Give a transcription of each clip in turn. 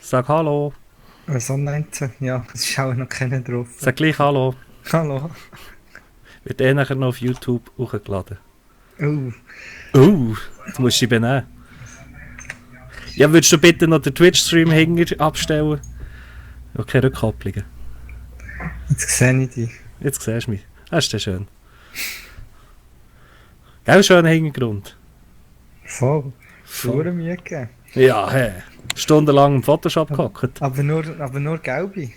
Sag Hallo. So 19, ja, es ist auch noch keiner drauf. Sag gleich Hallo. Hallo. Wird nachher noch auf YouTube hochgeladen. Oh, Jetzt musst du dich benehmen. Ja, würdest du bitte noch den Twitch-Stream hinter abstellen? Okay, Rückkopplungen. jetzt sehe ich dich. Jetzt siehst du mich. Das ist ja schön. Gell, schöner Hintergrund. Voll. Schwere Mühe gegeben. Ja, hä. Stundenlang im Photoshop gehockt. Aber nur gelbe.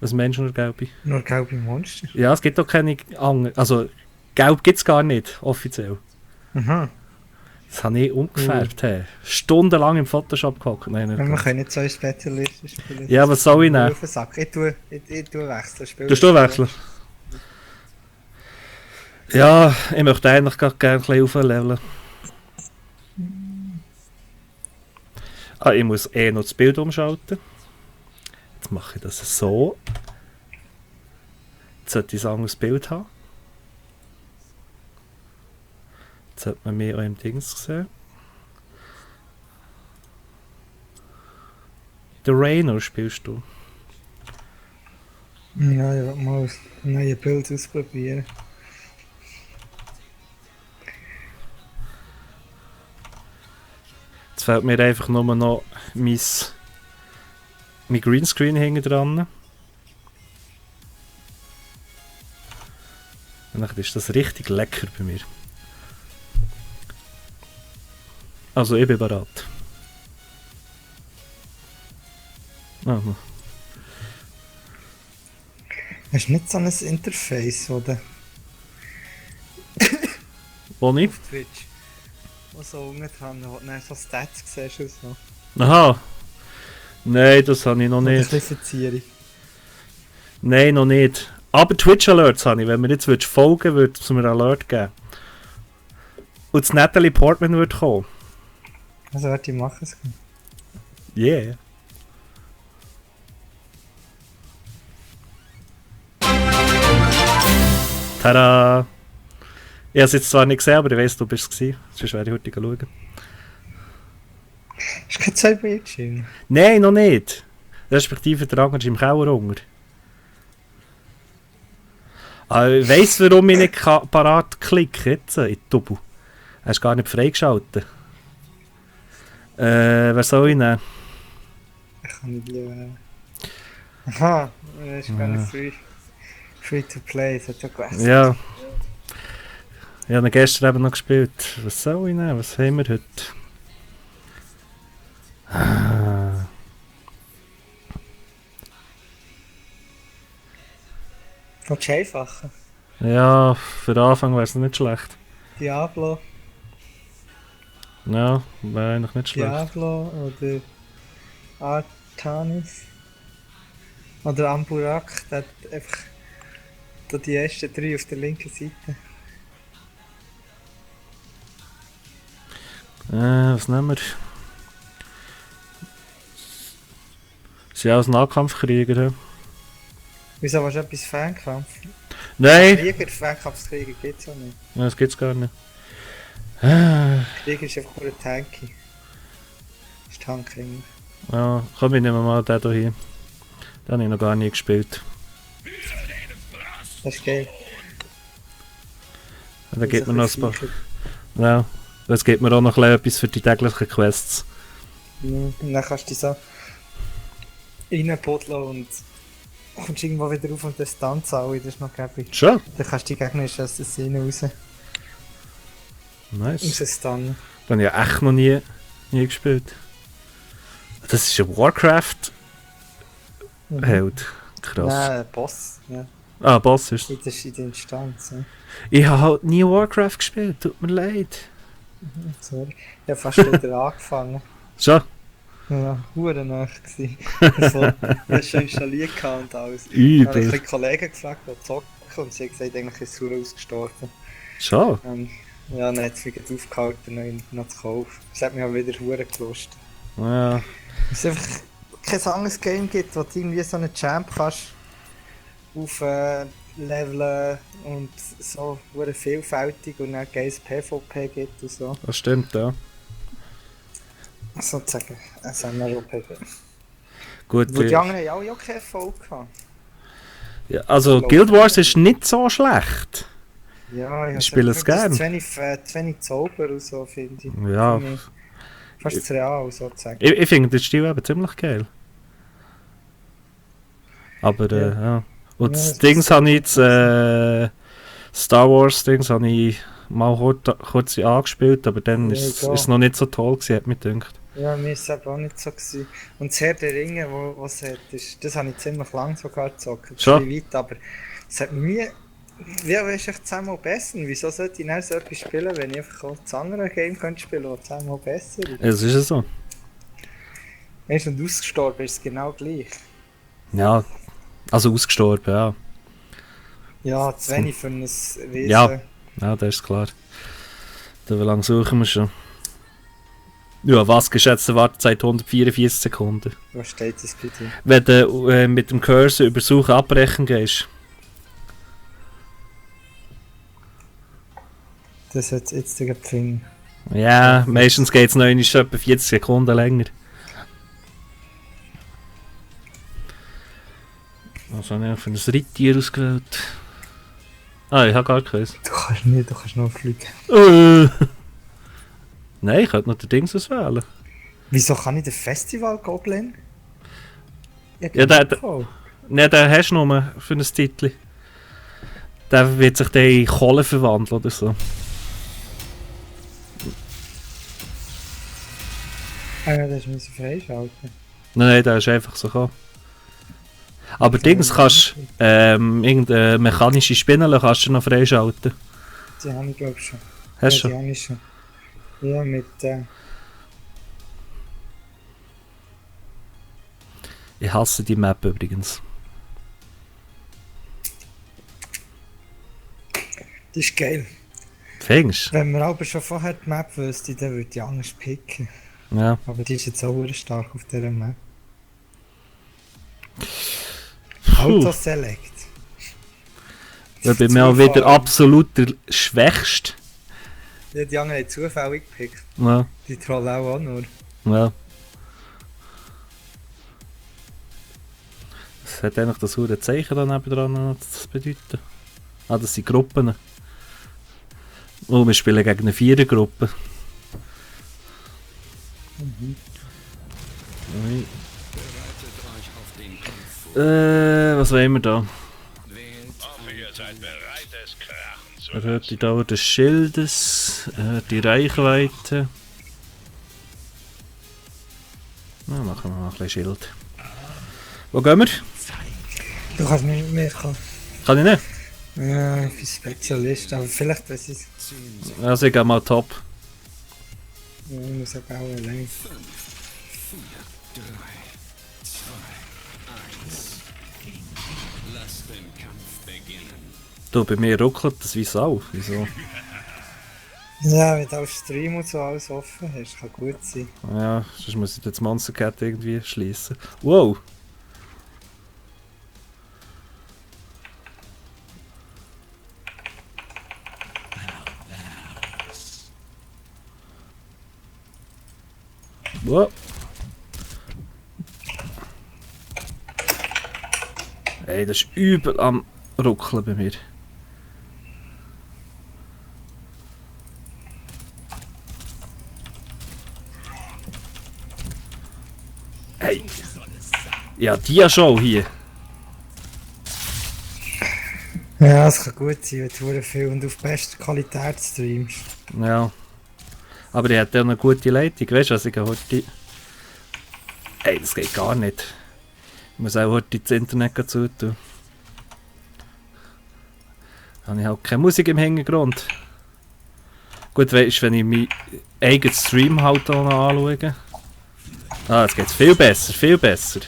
Was meinst du nur, Gelbi? Nur gelbe Monster. Ja, es gibt doch keine anderen. Also, Gelb gibt es gar nicht, offiziell. Aha. Das habe ich umgefärbt. Hey. Stundenlang im Photoshop gehockt. Nein, nicht Wir ganz. können nicht so Spezialisten spielen. Ja, was soll ich nehmen? Ich tue wechseln. Tust du wechseln? Ja, ich möchte eigentlich gerne ein bisschen aufleveln. Ich muss noch das Bild umschalten. Jetzt mache ich das so. Jetzt sollte ich ein anderes Bild haben. Jetzt sollte man mich auch im Dings sehen. The Rainer spielst du. Ja, ich will mal ein neues Bild ausprobieren. Jetzt fehlt mir einfach nur noch mein Greenscreen hinten dran. Und dann ist das richtig lecker bei mir. Also ich bin bereit. Hast du nicht so ein Interface, oder? Wo nicht? Auf Twitch. Wo so unten dran, wo du dann so Stats siehst und so. Aha. Nein, das habe ich noch Oder nicht. Klassifizierung. Nein, noch nicht. Aber Twitch Alerts habe ich. Wenn mir jetzt folgen würde es mir einen Alert geben. Und das Natalie Portman würde kommen. Also warte, ich mache es. Yeah. Tada! Ich habe es jetzt zwar nicht gesehen, aber ich weiss, du bist es gewesen. Sonst werde ich heute schauen. Hast du keine Zeit bei Bildschirm? Nein, noch nicht. Respektive der andere ist im Keller unter. Ich weiss, warum ich nicht parat klicke jetzt in die Double. Hast du gar nicht freigeschaltet. Wer soll ich nehmen? Ich kann nicht Aha, das ist gar nicht free to play, das hat ja gewechselt. Ja. Ich habe ihn gestern eben noch gespielt. Was soll ich nehmen? Was haben wir heute? Willst du einfacher? Ja, für den Anfang wäre es nicht schlecht. Diablo, Ja, wäre eigentlich nicht schlecht. Diablo oder Artanis oder Amburak, der hat einfach da die ersten 3 auf der linken Seite. Was nehmen wir? Sie sind alles Nahkampfkrieger. He? Wieso warst du etwas Fernkampf? Nein! Krieger, Fernkampfkrieger gibt es ja nicht. Ja, das gibt's gar nicht. Krieger ist einfach nur ein Tanky. Das ist Tanking. Ja, komm, ich nehme mal den hier hin. Den habe ich noch gar nie gespielt. Das ist geil. Da gibt mir noch ein paar. Ja, das gibt mir auch noch etwas für die täglichen Quests. Ja, und dann kannst du dich so reinpuddeln und kommst irgendwo wieder auf und das tanzt alle, das ist noch gäbig. Schon? Dann kannst du die gegnerischen Assassinen Nice. rausstunnen. Den habe ich ja echt noch nie gespielt. Das ist ein Warcraft-Held. Krass. Nein, Boss. Ja. Ah, Boss ist Das ist in der Instanz. Ja. Ich habe halt nie Warcraft gespielt, tut mir leid. Sorry. Ich habe fast wieder angefangen. Schon? Ja, hure Nacht gsi. Also, ich habe schon installiert und alles. Ich habe Übel. ein Kollegen gefragt, die zocken und sie haben gesagt, eigentlich ist es super ausgestorben. Schon? Ja, dann hat es wieder aufgehalten, noch zu kaufen. Es hat mich auch wieder hure gelust. Ja. Es einfach kein anderes Game gibt, wo du irgendwie so einen Champ kannst auf leveln und so hure vielfältig und dann geiles PvP gibt und so. Das stimmt, ja. sozusagen ein MMORPG. Gut, Wo die anderen haben auch keinen Erfolg gehabt. ja, also Guild Wars ist nicht so schlecht. Ja, Ich spiele es gern. Zu wenig Zauber und so, finde ich. Ja, Finde ich fast zu real, sozusagen. ich finde den Stil eben ziemlich geil. Aber Ja. ja. Und Ja, das das Dings ist- habe ich jetzt, Star Wars Dings habe ich mal kurz angespielt, aber dann Ja, ist egal. es noch nicht so toll gewesen, hat mich gedacht. Ja, mir ist es eben auch nicht so gewesen. Und das Herr der Ringe, was es hat, das habe ich ziemlich lang sogar gezockt. Schon? Ein bisschen weit, aber es hat mir wie ist echt 10-mal besser? Wieso sollte ich dann so etwas spielen, wenn ich einfach auch das andere Game könnte spielen, das 10-mal besser ist? Es ist ja so. Weißt du, und ausgestorben ist es genau gleich. Ja, also ausgestorben, ja. Ja, zu wenig für ein Wesen. Ja. Ja, das ist klar. Da, wie lange suchen wir schon? Ja, was geschätzte Wartezeit 144 Sekunden. Was steht das bei dir? Wenn du mit dem Cursor über Suche abbrechen gehst. Das hat jetzt den Finger. Ja, meistens geht es noch etwa 40 Sekunden länger. Was habe ich für ein Reittier ausgewählt? Ah, ich habe gar keins. Du kannst nicht, du kannst nur fliegen. Nein, ich könnte noch den Dings auswählen. Wieso kann ich den Festival Goblin? Ja, Nein, den hast du nur für ein Titel. Der wird sich dann in Kohle verwandeln oder so. Ah ja, das müssen freischalten. Nein, der ist einfach so gekommen. Aber Dings kannst irgendeine mechanische Spinne kannst du noch freischalten. Die habe ich glaube schon. Hast Ja, du die habe ich schon. Ja, mit Ich hasse die Map übrigens. das ist geil. Fängst? Wenn man aber schon vorher die Map wüsste, dann würde ich anders picken. Ja. Aber die ist jetzt auch sehr stark auf dieser Map. Puh. Auto-Select. Da bin ich auch wieder absolut der Schwächste. Ja, die anderen haben zufällig gepickt. Ja. Die trollen auch nur. Ja. Was hat eigentlich das hure Zeichen da nebendran noch zu bedeuten? Ah, das sind Gruppen. Oh, wir spielen gegen eine Vierergruppe. Ui. Was wollen wir da? Erhöht die Dauer des Schildes, die Reichweite. Na, machen wir mal ein bisschen Schild. Wo gehen wir? Du kannst nicht mit mir kommen. Kann ich nicht? Ja, ich bin Spezialist, aber vielleicht weiß ich es. Also ich gehe mal top. Ja, ich muss auch bauen allein. Du, bei mir ruckelt das wie Sau. Wieso? Ja, wenn du auf Stream und so alles offen hast, kann gut sein. Ja, sonst muss ich das Monster Cat irgendwie schließen. Wow! Wow! Ey, das ist übel am Ruckeln bei mir. Hey! Ja, die Show hier. Ja, es kann gut sein, wenn du verdammt viel und auf bester Qualität streamst. Ja. Aber ich hätte ja eine gute Leitung, weißt du, was ich heute. Ey, das geht gar nicht. Ich muss auch heute das Internet zutun. Da habe ich halt keine Musik im Hintergrund. Gut, weißt du, wenn ich meinen eigenen Stream halt auch noch anschaue. Ah, jetzt geht's viel besser, viel besser.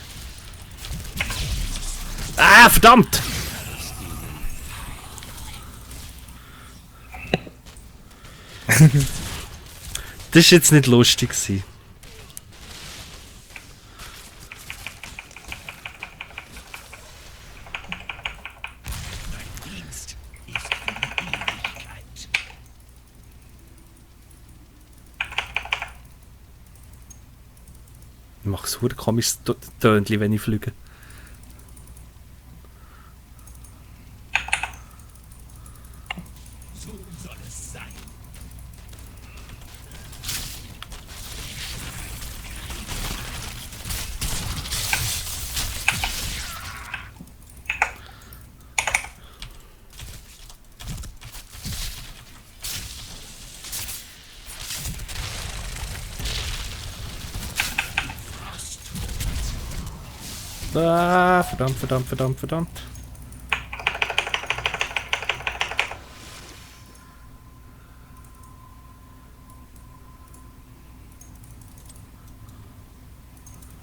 Ah, verdammt! Das war jetzt nicht lustig gewesen. mache ein verdammt komisches Tönchen, wenn ich fliege. Ah, verdammt, verdammt, verdammt, verdammt.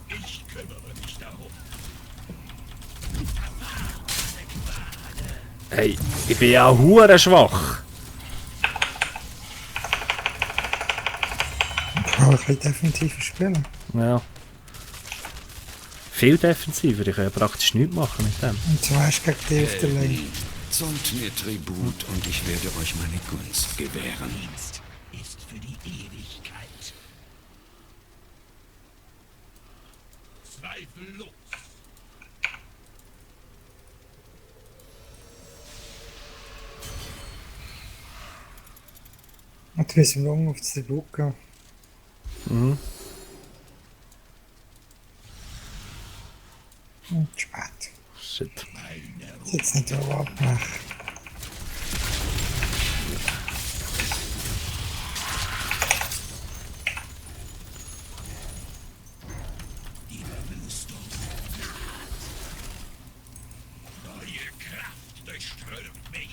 Ich kümmere mich darum. Hey, ich bin ja hure schwach. Aber ich kann definitiv spielen. Ja. Viel defensiver, ich kann ja praktisch nichts machen mit dem. Und du hast gegen die auf der Lane. Zollt mir Tribut und ich werde euch meine Gunst gewähren. Dienst ist für die Ewigkeit. Zweifellos. Und wir sind lang auf die Brücke. Mhm. Und spät. Shit. Jetzt nicht auch abmachen. Neue Kraft durchströmt mich.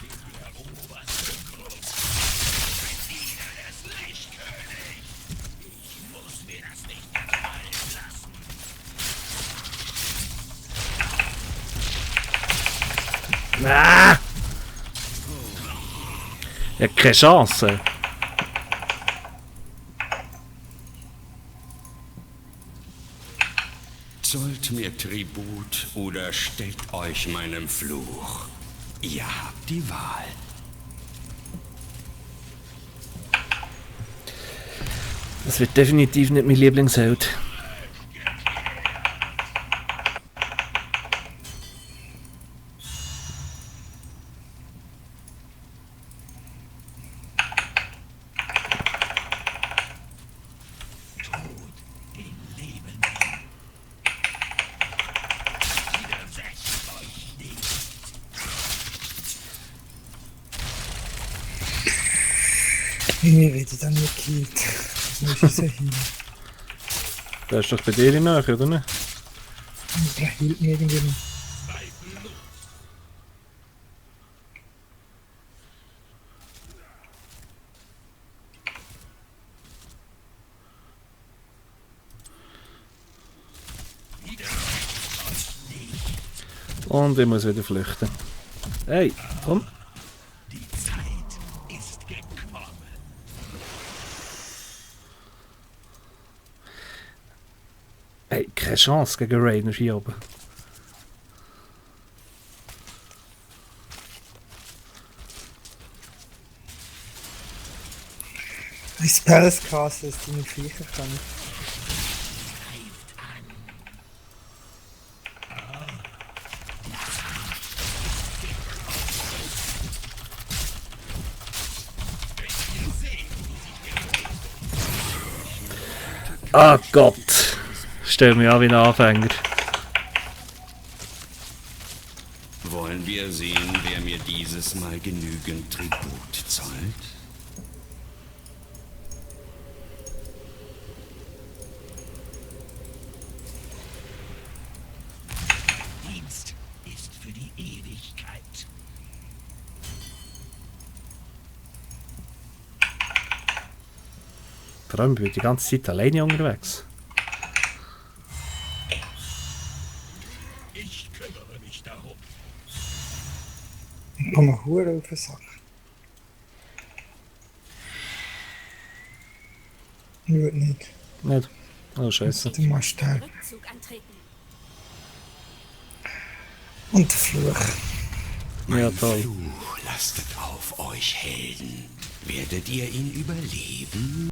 Ich bin der oberste Grund. Ein Diener des Lichtkönigs. Ich muss mir das nicht gefallen lassen. Ah! Ja, keine Chance. Zollt mir Tribut oder stellt euch meinem Fluch. Ihr habt die Wahl. Das wird definitiv nicht mein Lieblingsheld. Irgendwie werde ich dann nicht gekillt. Wo ist dieser hin? Der ist doch bei dir in der Nähe, oder nicht? Der hielt mich irgendwie nicht. Und ich muss wieder flüchten. Hey, komm. Die Zeit ist gekommen. Hey, keine Chance gegen Rainer hier oben. Das Palace Castle ist deine Viecher kann. Ah Gott! Stell mich an wie ein Anfänger. Wollen wir sehen, wer mir dieses Mal genügend Tribut zollt? Dienst ist für die Ewigkeit. Vor allem bin ich die ganze Zeit alleine unterwegs. Ich kümmere mich darum. Ich komme hure auf den Sack. Ich würde nicht. Nicht? Oh Scheiße. Du machst den. Rückzug antreten. Und der Fluch. Ja, toll. Fluch lastet auf euch Helden. Werdet ihr ihn überleben?